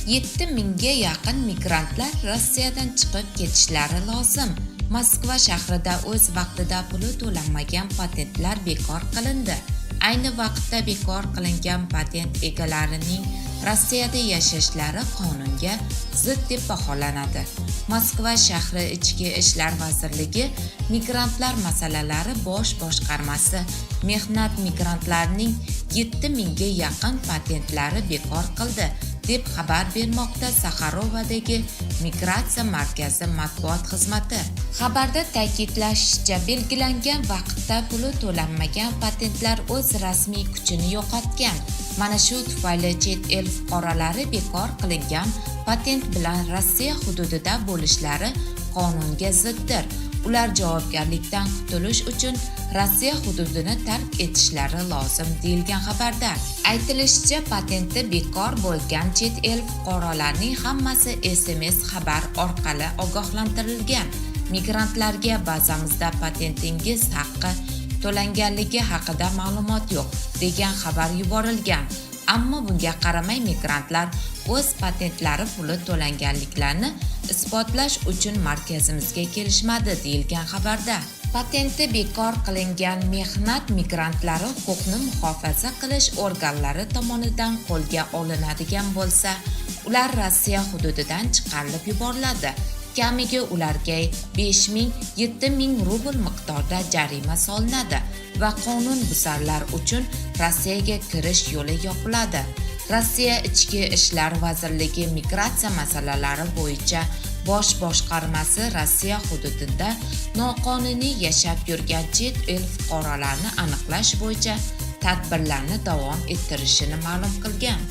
7000 ga yaqin migrantlar Rossiyadan chiqib ketishlari lozim. Moskva shahrida o'z vaqtida puli to'lanmagan patentlar bekor qilindi. Ayni vaqtda bekor qilingan patent egalarining Rossiyada yashashlari qonunga zid deb baholanadi. Moskva shahri Ichki ishlar vazirligi Migrantlar masalalari bosh boshqarmasi mehnat migrantlarining 7000 ga yaqin patentlari bekor qildi, deb xabar bermoqda Saxarovadagi migratsiya markazi matbuot xizmati. Xabarda ta'kidlanishicha, belgilangan vaqtda puli to'lanmagan patentlar o'z rasmiy kuchini yo'qotgan. Mana shu tufayli chet el fuqarolari bekor qilingan patent bilan Rossiya hududida bo'lishlari qonunga ziddir. Ular javobgarlikdan qutulish uchun Rossiya hududini tark etishlari lozim, deyilgan xabarda. Aytilishicha, patenti bekor bo'lgan chet el fuqarolarining hammasi SMS xabar orqali ogohlantirilgan. Migrantlarga bazamizda patentingiz haqqi to'langanligi haqida ma'lumot yo'q, degan xabar yuborilgan. Ammo bunga qaramay migrantlar o'z patentlari puli to'langanliklarini isbotlash uchun markazimizga kelishmadi, deyilgan xabarda. Patenti bekor qilingan mehnat migrantlari huquqni muhofaza qilish organlari tomonidan qo'lga olinadigan bo'lsa, ular Rossiya hududidan chiqarilib yuboriladi. Kamiga ularga 5000, 7000 rubl miqdorida jarima solinadi va qonunbuzarlar uchun Rossiyaga kirish yo'li yopiladi. Rossiya Ichki ishlar vazirligi Migratsiya masalalari bo'yicha bosh boshqarmasi Rossiya hududida noqonuniy yashab yurgan chet el fuqarolarini aniqlash bo'yicha tadbirlarni davom ettirishini ma'lum qilgan.